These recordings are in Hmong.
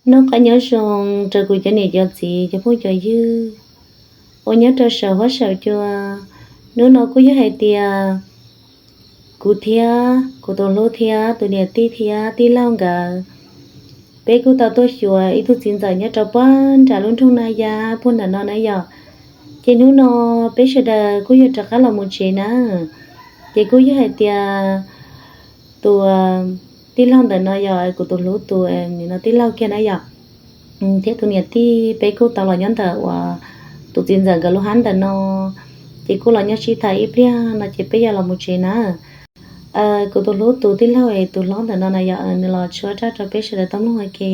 Noj qab nyob zoo rau kuv cov niam cov txiv cov phooj cov ywg uas nyob rau saum huab saum cua. Hnub no kuj yog hais tias kuv thiab kuv tus hlub thiab tus niam tij thiab tij laug nkawd, peb kuj tau tuaj xyuas ib tug txiv ntxawm nyob rau puag nram lub nroog Na Yab puag nram no na yom. Ces hnub no peb sawv daws kuj yog rov qab los mus tsev na. Ces kuj yog hais tias tus tij laug ntawm no yog kuv tus hlub tus no tij laug kiag na yom, thiab tus niam tij peb kuj tau los nyob ntawm uas tus txiv ntxawm nkawd lub hab ntawm no. Ces kuj los nyob sib tham ib pliag no ces peb yuav los mus tsev na. Kuv tus hlub tus tij laug es tus hlob ntawm no na yog nws los tshuab raj rau peb sawv daws tau mloog ua ke.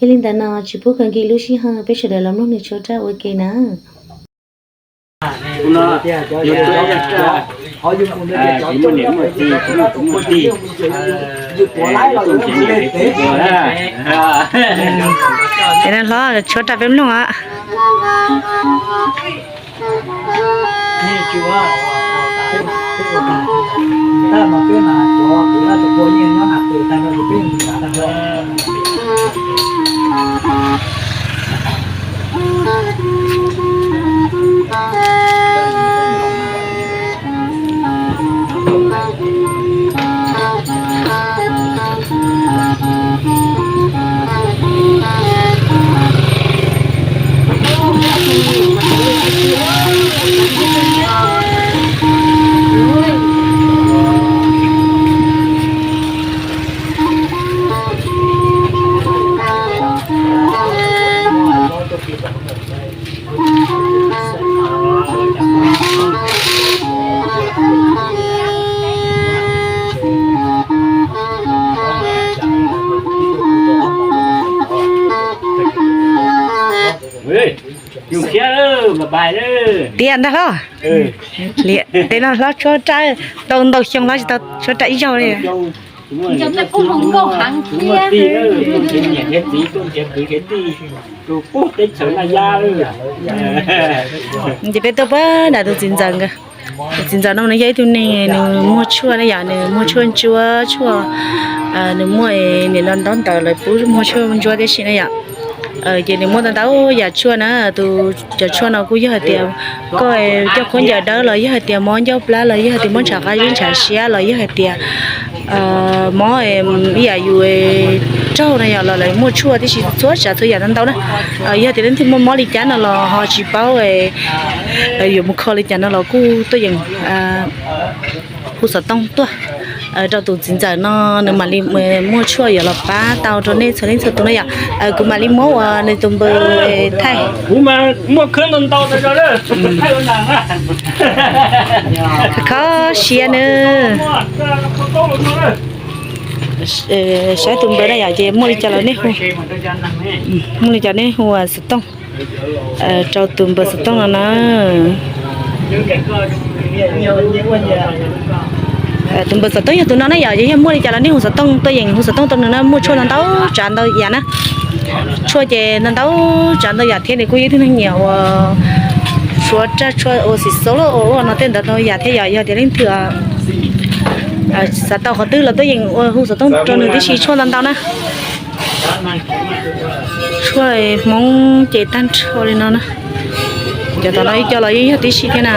Yog li ntawd no tsis pub khaws nkim lub sij hawm, peb sawv daws los mloog nws tshuab raj ua ke na. Ces no hlob tshuab raj peb mloog os. Tiag ntag hlob. Liam, tej no hlob tshuab raj tau ntau xyoo hlob tsis tau tshuab raj ib zaug li. Ces peb tuaj puag nram tus txiv ntxawm nkawd. Tus txiv ntxawm no nws yog ib tug neeg nws muag tshuaj na yom, nws muag tshuaj ntsuab tshuaj, nws muaj niam no ntaub ntawv lawv pub muag tshuaj ntsuab tib si na yom. Ces nws muaj ntau ntau yam tshuaj na, tus cov tshuaj no kuj yog hais tias koj coj khaub ncaws dawb los yog hais tias mob ncauj plab los yog hais tias mob ntshav qab zib ntshav siab los yog hais tias mob ib yam yus raug na yom los lawv muaj tshuaj tib si txhua tsav txhua yam ntau ntau na. Yog tias leej twg muaj mob li cas no los ho tsis paub yuav mus kho li cas no los kuj tuaj yeem hu xov tooj tuaj rau tus txiv ntxawm no, nws mam li muaj tshuaj yuav los pab tau rau nej txhua leej txhua tus na yom. Kuv mam li muab ua nws tus npawb thaij. Kuv mas muaj khab ntau ntau tau. Kho siab nawb. Saib tus npawb na yom, ces muaj li cas los nej hu, muaj li cas nej hu xov tooj rau tus npawb xov tooj no na. Tus npawb xov tooj yog tus no na yom, ces yog muaj li cas los nej hu xov tooj tuaj yeem hu xov tooj rau nws na, muaj tshuaj ntau ntau tsav ntau yam na. Tshuaj ces ntau ntau tsav ntau yam thiab, nws kuj yog ib tug neeg nyiam ua tshuaj raj tshuaj ua xim xaub loj ua ua no tej ntawd ntau yam thiab yom. Yog tias leej twg xav tau qhov twg los tuaj yeem ua hu xov tooj rau nws tib si, tshuaj ntau ntau na. Tshuaj Hmoob ces tag nrho li no na. Cov tom no ib co los yeej yog tib si thiab na.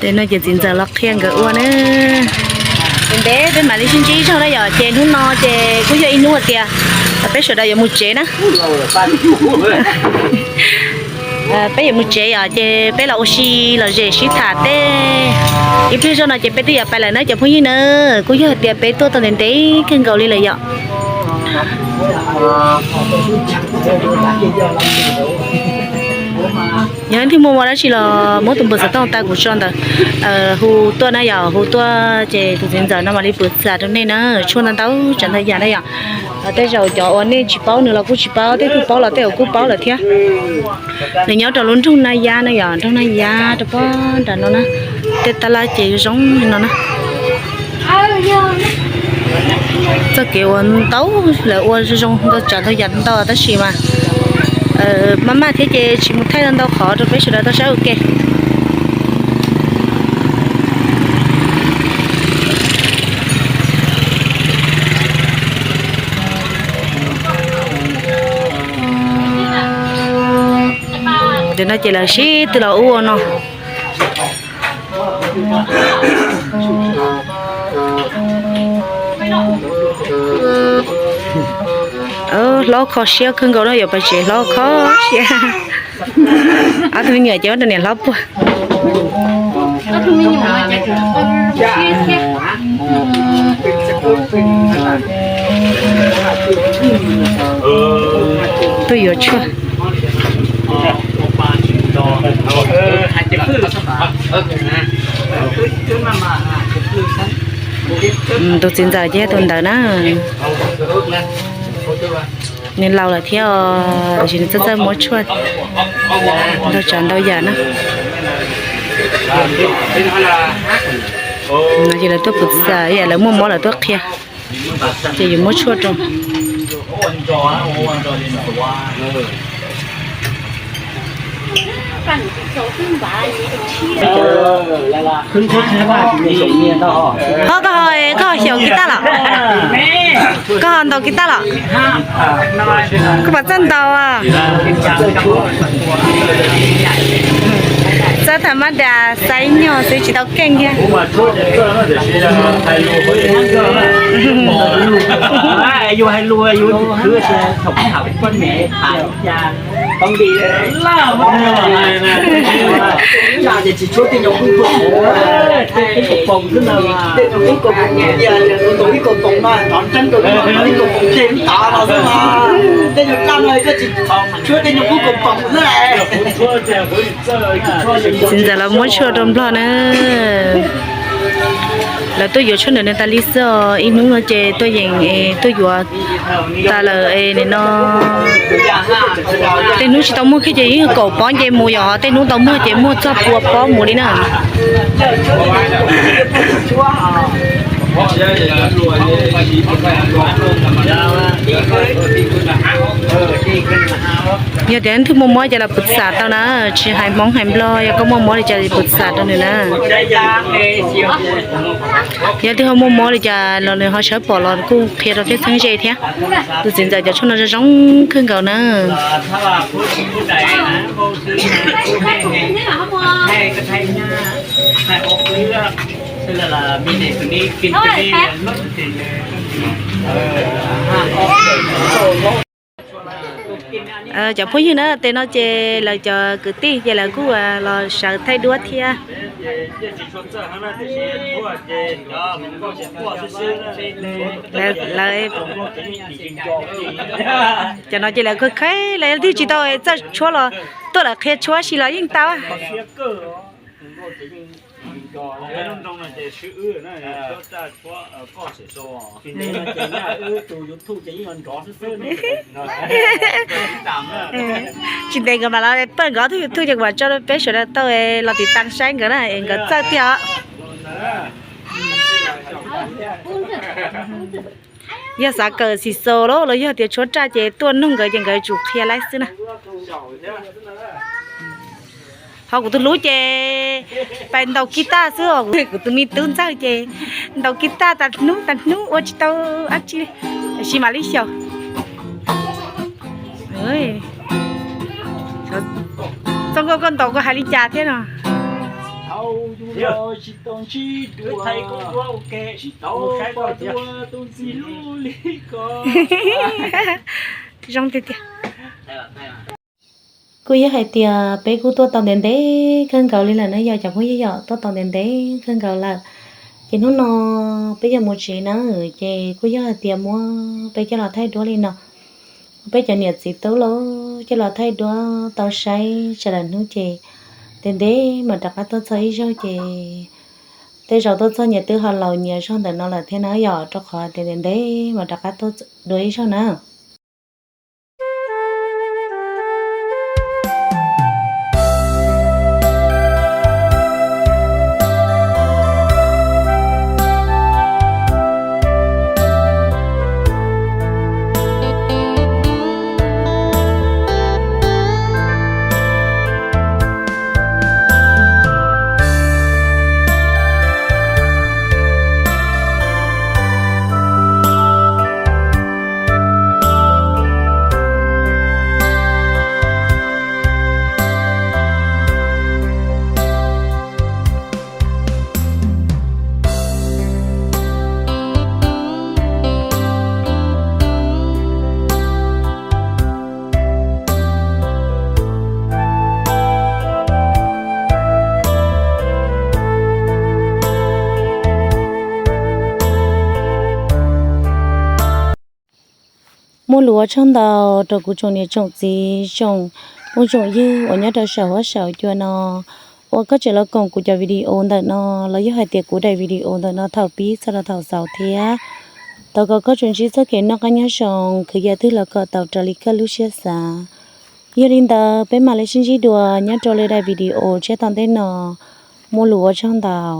Ces no ces txiv ntxawm los qhia nkawd ua na. Ces ntev peb mam li sib ntsib ib zaug na yom. Ces hnub no ces kuj yog ib hnub hais tias peb sawv daws yuav mus tsev na. Peb yuav mus tsev yom, ces peb los ua si lom zem sib tham tej ib pliag zog no ces peb twb yuav pais lawm na cov phooj ywg na. Kuj yog hais tias peb tuaj tau ntev ntev kawg nkaus li lawm yom. Yog leej twg muaj ua dab tsi los muab tus npawb xov tooj tau kuv tso ntawm hu tuaj na yom, hu tuaj ces tus txiv ntxawm no mam li piav txog rau nej na, tshuaj ntau ntau tsav ntau yam na yom. Tej zaum cov uas nej tsis paub nws los kuj tsis paub, tej uas paub los tej uas kuj paub lawm thiab. Nws nyob rau lub nroog Naj Yab na yom, nroog Naj Yab rau puag nram no na, tej tab laj ces zoo li no na. Txoj kev uas ntau lawv ua zoo zoo ntau tsav ntau yam ntau tab sis mas maj maj thiab ces tsis mus thaij ntau qhov rau peb sawv daws tau saib ua ke. No ces lawv sib tw los ua no. Hlob kho siab kawg nkaus no, yuav pais tsev hlob kho siab. Ob tug me nyuam ces muab rau niam hlob puag. Tuaj yuav tshuaj. Tus txiv ntxawm ces yog tus ntawd na. Nws laus lawm thiab, tab sis nws txawj txawj muab tshuaj ntau tsav ntau yam na. No ces lawv tuaj pus txas, yam lawv muaj mob lawv tuaj qhia, ces yuav muab tshuaj rau. Ho koj, koj ho xyaum kiv taj los? Koj ho ntaus kiv taj los? Koj puas txawj ntaus? Txawj tham mab das xaiv nyog xwb tsis tau keej thiab. Txiv ntxawm los muab tshuaj rau nplog na. Lawv tuaj yuav tshuaj ntawm nws tas li xwb os. Ib hnub no ces tuaj yeem tuaj yuav tas lawm es nim no tej hnub tsis tau muag kiag ces yeej kaum pob nce mus, yog tej hnub tau muag ces muag txog pua pob mus li na. Yog tias leej twg muaj mob ces los pus xam tau na, tsis hais Hmoob hais Nplog, yog koj muaj mob li cas pus xam rau nws na. Yog leej twg ho muaj mob li cas los nws ho sawv pom los kuj qhia rau peb txheeb ze thiab. Tus txiv ntxawm cov tshuaj no zoo zoo kawg nkaus na. Cov phooj ywg na, tes no ces lawv cov kwv tij ces lawv kuj los sawv thaij duab thiab. Lawv, cov no ces lawv khav khav, lawv twb tsis tau txawj tshuab los tuaj lawv qhia tshuab si los yeej tau. Tsis ntev nkawd mam los pawj nkawd tus YouTube ces kuv mam tso rau peb sawv daws tau los tiv tas saib nkawd na es nkawd txawj tiag os. Yog xav kawm xim xaus los los yog tias tshuab raj ces tuaj nug nkawd ces nkawd tsum qhia laib xwb na. Ho kuv tus hlub ces pais ntaus kis taj xwb os, kuv tus me tub ntxawg ces ntaus kis taj tas hnub tas hnub ua tsis tau dab tsi li, tab sis mam li xyaum. Txog nkauj koj ntaus koj hais li cas thiab no? Zoo tiag tiag. Kuj yog hais tias peb kuj tuaj tau ntev ntev kawg nkaus li lawm na yog cov phooj ywg, yog tuaj tau ntev ntev kawg nkaus lawm. Ces hnub no peb yuav mus tsev na, ces kuj yog hais tias muab peb coj los thaij duab li no. Peb cov niam txiv tub los coj los thaij duab tau saib tsam lawm hnub ces ntev ntev mam rov qab tuaj txog ib zaug ces tej zaum tuaj txog nyias twb ho laus nyias zog ntawm no lawm thiab na, yog rau qhov tias ntev ntev mam rov qab tuaj dua ib zaug na. Muaj lus ua tsaug ntau rau kuv tsoom niam tsoom txiv, tsoom phooj tsoom ywg uas nyob rau saum huab saum cua no uas koj tseem los koom kuv cov video ntawm no, los yog hais tias kuv daim video ntawm no thaum pib txog rau thaum xaus thiab. Thov kom koj tsuas ntsib txoj kev noj qab nyob zoo, khwv yam twg los kom tau raws li koj lub siab xav. Yog li ntawd peb mam li sib ntsib dua nyob rau lwm daim video tshiab tom ntej no. Muaj lus ua tsaug ntau.